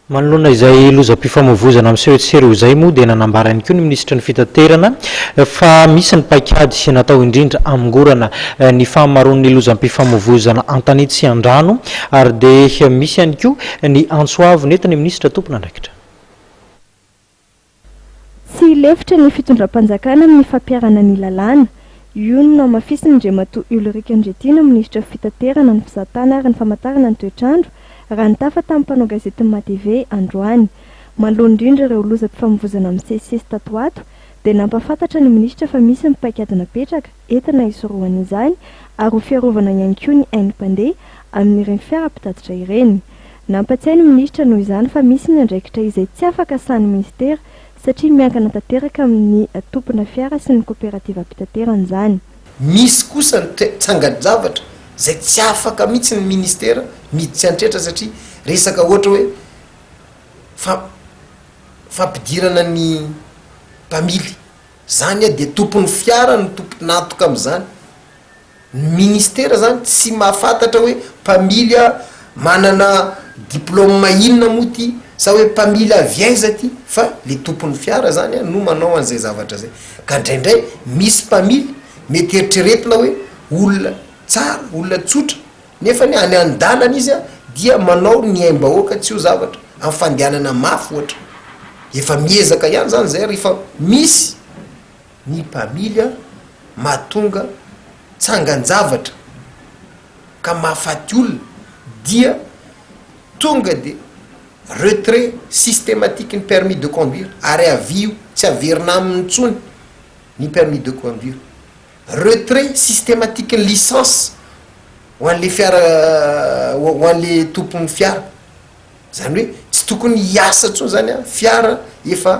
Manoloana izay lozam-pifamoivoizana miseho etsy sy eroa izay moa dia nanambara ihany koa ny minisitry ny fitaterana fa misy ny paikady natao indrindra hamongorana ny fahamaroan'ny lozam-pifamoivoizana an-tanety sy an-drano ary dia misy ihany koa ny antso avo nentin'ny minisitra tompon'andraikitra. Tsy hilefitra ny fitondram-panjakana amin'ny fampiharana ny lalàna. Io no nohamafisin'i Andriamatoa Ulrich Andriatiana, minisitra fitaterana, ny fizahantany ary ny famantarana ny toetr'andro, raha nitafa tamin'ny mpanao gazetin'ny MATV androany. Manoloana indrindra ireo lozam-pifamoivozana misesisesy tato ho ato, dia nampahafantatra ny minisitra fa misy ny paikady napetraka entina hisorohana izany ary ho fiarovana ihany koa ny ain'ny mpandeha amin'ireny fiara mpitatitra ireny. Nampatsiahy ny minisitra noho izany fa misy ny andraikitra izay tsy afaka sahan'ny minisitera satria miankina tanteraka amin'ny tompona fiara sy ny koperativam-pitaterana izany. Misy kosa ny tsangan-javatra izay tsy afaka mihitsy ny minisitera miditsy an-tretra satria resaka ohatra hoe fampidirana ny mpamily izany dia tompon'ny fiara no tompon'antoka amin'izany. Ny ministera zany tsy mahafantatra hoe mpamily manana diplôme inona moa ty sa hoe mpamily avy aiza ty fa le tompon'ny fiara zany no manao an'izay zavatra zay ka ndraindray misy mpamily mety eritreretina hoe olona tsara olona tsotra nefany any an-dalana izy dia manao ny aim-bahoaka tsy ho zavatra amin'ny fandehanana mafy ohatra efa miezaka ihany zany zay rehefa misy ny mpamily a mahatonga tsangan-javatra ka mahafaty olona dia tonga de retrait systématique ny permis de conduire ary avy io tsy averina aminy intsony ny permis de conduire, retrait systématique ny licence ho an'le fiara ho an'le tompon'ny fiara. Zany hoe tsy tokony hiasa intsony zany an fiara efa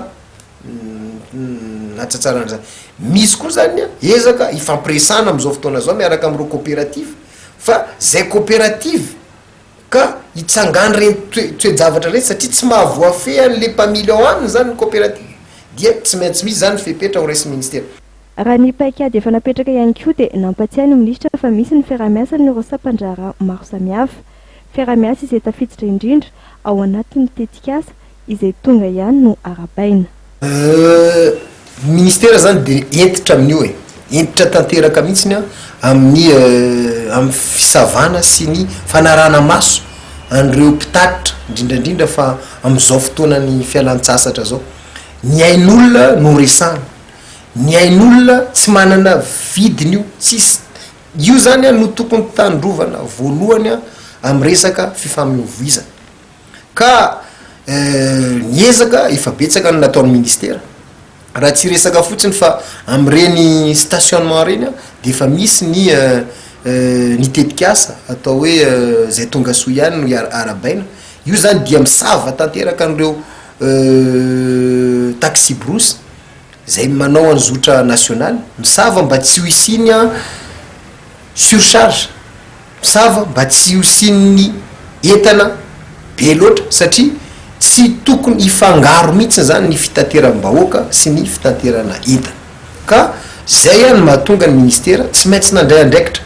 natsatsaran'izany. Misy koa zany an ezaka ifampiresahana amin'izao fotoana izao miaraka amin'ireo coopérative fa zay coopérative ka hitsangan'ireny toe- toe-javatra ireny satria tsy mahavoafehy an'le mpamily ao aminy zany ny coopérative dia tsy maintsy misy zany fepetra ho raisin'ny ministera. Raha ny paikady efa napetraka ihany koa dia nampatsiahy ny minisitra fa misy ny fiaraha-miasan'ireo sampan-draharaha maro samihafa. Fiaraha-miasa izay tafiditra indrindra ao anatin'ny tetikasa izay tonga ihany no arahabaina. Ny ministera zany de hentitra amin'io e, hentitra tanteraka mihitsiny an amin'ny amin'ny fisavana sy ny fanarahana maso an'ireo mpitatitra indrindra indrindra fa amin'izao fotoanan'ny fialan-tsasatra zao. Ny ain'olona no resahana, ny ain'olona tsy manana vidiny io, tsisy Io zany no tokony tandrovana voalohany amin'ny resaka fifamoivoizana. Ka ny ezaka efa betsaka no nataon'ny ministera, raha tsy hiresaka fotsiny fa amin'ireny stationnement ireny dia efa misy ny ny tetikasa atao hoe zay tonga soa ihany no arahabaina, io zany dia misava tanteraka an'ireo taxi-brousse. Zay manao an zotra national, misava mba tsy ho hisiany an surcharge, misava mba tsy ho hisian'ny entana be loatra satria tsy tokony hifangaro mihitsy zany ny fitateram-bahoaka sy ny fitaterana entana. Ka zay an no mahatonga ny ministera tsy maintsy nandray andraikitra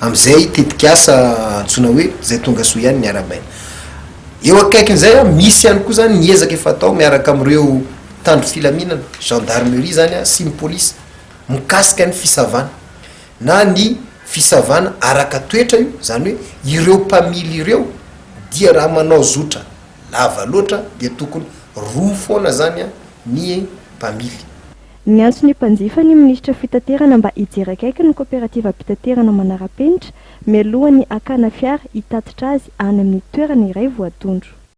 am'zay tetikasa antsoina hoe zay tonga soa ihany ny arahabaina. Eo akaikin'izay an, misy ihany koa zany ny ezaka efa atao miaraka amin'ireo mpitandro filaminana, gendarmerie zany an, sy ny polisy mikasika ny fisavana na ny fisavana araka toetra io, zany hoe ireo mpamily ireo dia raha manao zotra lava loatra dia tokony roa foana zany an ny mpamily. Niantso ny mpanjifa ny minisitra fitaterana mba hijery akaiky ny koperativam-pitaterana manara-penitra mialohan'ny hakana fiara hitatitra azy any amin'ny toerana iray voatondro.